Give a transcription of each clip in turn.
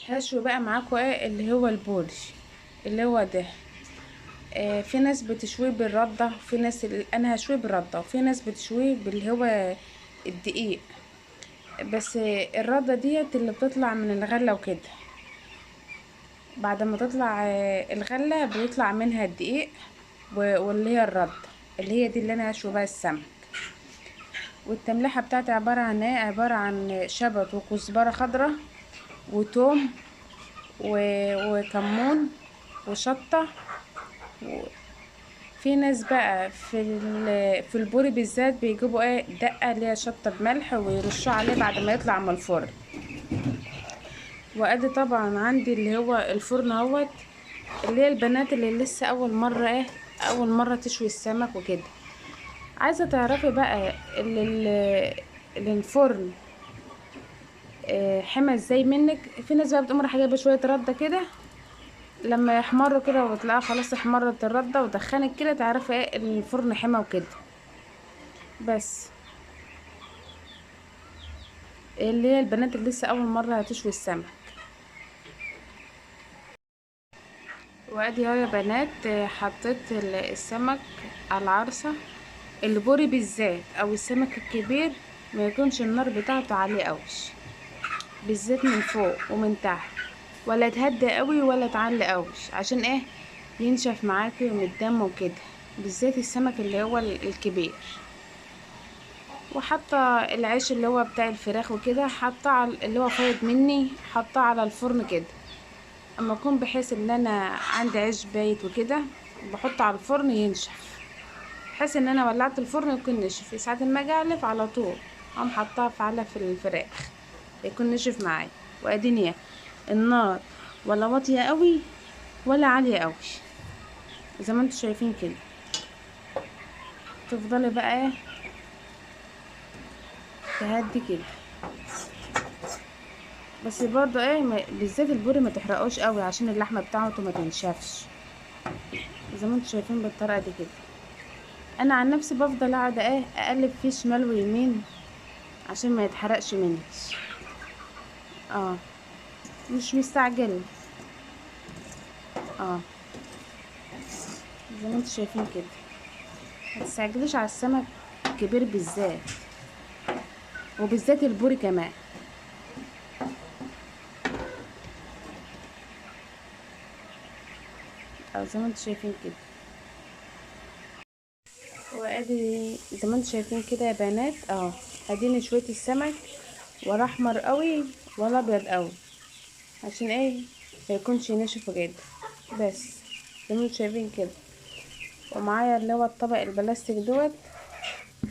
هشوي بقى معاكم ايه اللي هو البوري اللي هو ده. في ناس بتشويه بالردة، في ناس انا هشويه بالردة، وفي ناس بتشويه باللي هو الدقيق، بس الردة ديت اللي بتطلع من الغلة وكده. بعد ما تطلع الغلة بيطلع منها الدقيق واللي هي الردة اللي هي دي اللي انا هشوي بقى السمك. والتمليحة بتاعتي عبارة عن ايه؟ عبارة عن شبت وكزبرة خضراء وتوم وكمون وشطة. في ناس بقى في البوري بالذات بيجيبوا ايه دقة اللي هي شطة بملح ويرشوه عليه بعد ما يطلع من الفرن. وادي طبعا عندي اللي هو الفرن اهوت، اللي هي البنات اللي لسه اول مرة ايه اول مرة تشوي السمك وكده. عايزة تعرفي بقى اللي الفرن حمى ازاي منك. في ناس بقى بتقوم رايحة جايبه شوية رده كده، لما يحمروا كده وتلاقيها خلاص احمرت الردة ودخنت كده، تعرفي ايه الفرن حمى وكده. بس اللي هي البنات اللي لسه اول مرة هتشوي السمك. وادي اهو يا بنات، حطيت السمك على العرسه. البوري بالذات او السمك الكبير ما يكونش النار بتاعته عالية قوي، بالذات من فوق ومن تحت، ولا تهدى قوي ولا تعلي قوي، عشان ايه ينشف معاكي من الدم وكده، بالذات السمك اللي هو الكبير. وحاطه العيش اللي هو بتاع الفراخ وكده، حاطه على اللي هو فايض مني، حاطه على الفرن كده. اما اكون بحيث ان انا عندي عيش بايت وكده بحطه على الفرن ينشف، بحيث ان انا ولعت الفرن يكون نشف. ساعات ما اجي اعلف على طول اقوم حاطاه في علف الفراخ يكون نشف معايا. واديني النار ولا واطية قوي ولا عالية قوي زي ما انتم شايفين كده. تفضلي بقى تهدي كده، بس برضو ايه بالذات البوري ما تحرقوش قوي عشان اللحمة بتاعته ما تنشفش زي ما انتم شايفين بالطريقة دي كده. انا عن نفسي بفضل قاعدة ايه اقلب فيه شمال ويمين عشان ما يتحرقش مني، مش مستعجلة، زي ما انتم شايفين كده. ما تستعجليش على السمك الكبير بالذات، وبالذات البوري كمان. زي ما انتم شايفين كده. وادي زي ما انتم شايفين كده يا بنات، اديني شوية السمك، ولا احمر قوي ولا ابيض قوي عشان ايه ما يكونش ناشف جدا، بس زي ما انتم شايفين كده. ومعايا اللي هو الطبق البلاستيك دوت،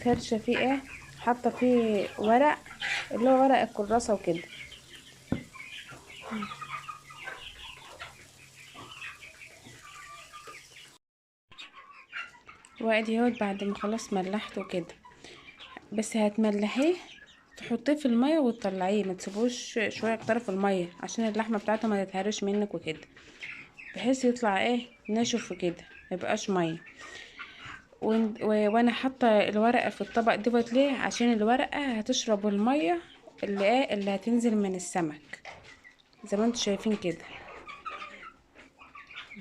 فرشه فيه ايه حاطه فيه ورق اللي هو ورق الكراسة وكده. وادي اهوت بعد ما خلاص ملحته كده، بس هتملحيه تحطيه في المية وتطلعيه، ما تسيبوش شوية اكتر في المية عشان اللحمة بتاعته ما تتهرش منك وكده، بحيث يطلع ايه ناشف وكده ما يبقاش مية. وانا حاطه الورقة في الطبق دوت ليه؟ عشان الورقة هتشرب المية اللي ايه اللي هتنزل من السمك زي ما انتم شايفين كده.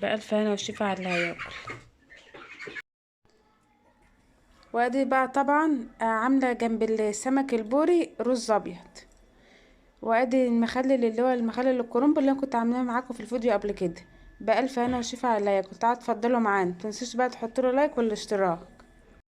بألف هنا وشفا على اللي هياكل. وادي بقى طبعا عامله جنب السمك البوري رز ابيض، وادي المخلل اللي هو المخلل الكرنب اللي انا كنت عاملاه معاكم في الفيديو قبل كده. بألف هنا وشفا على اللي هياكل. تعالوا اتفضلوا معانا، متنسوش بقى تحطوا له like والاشتراك.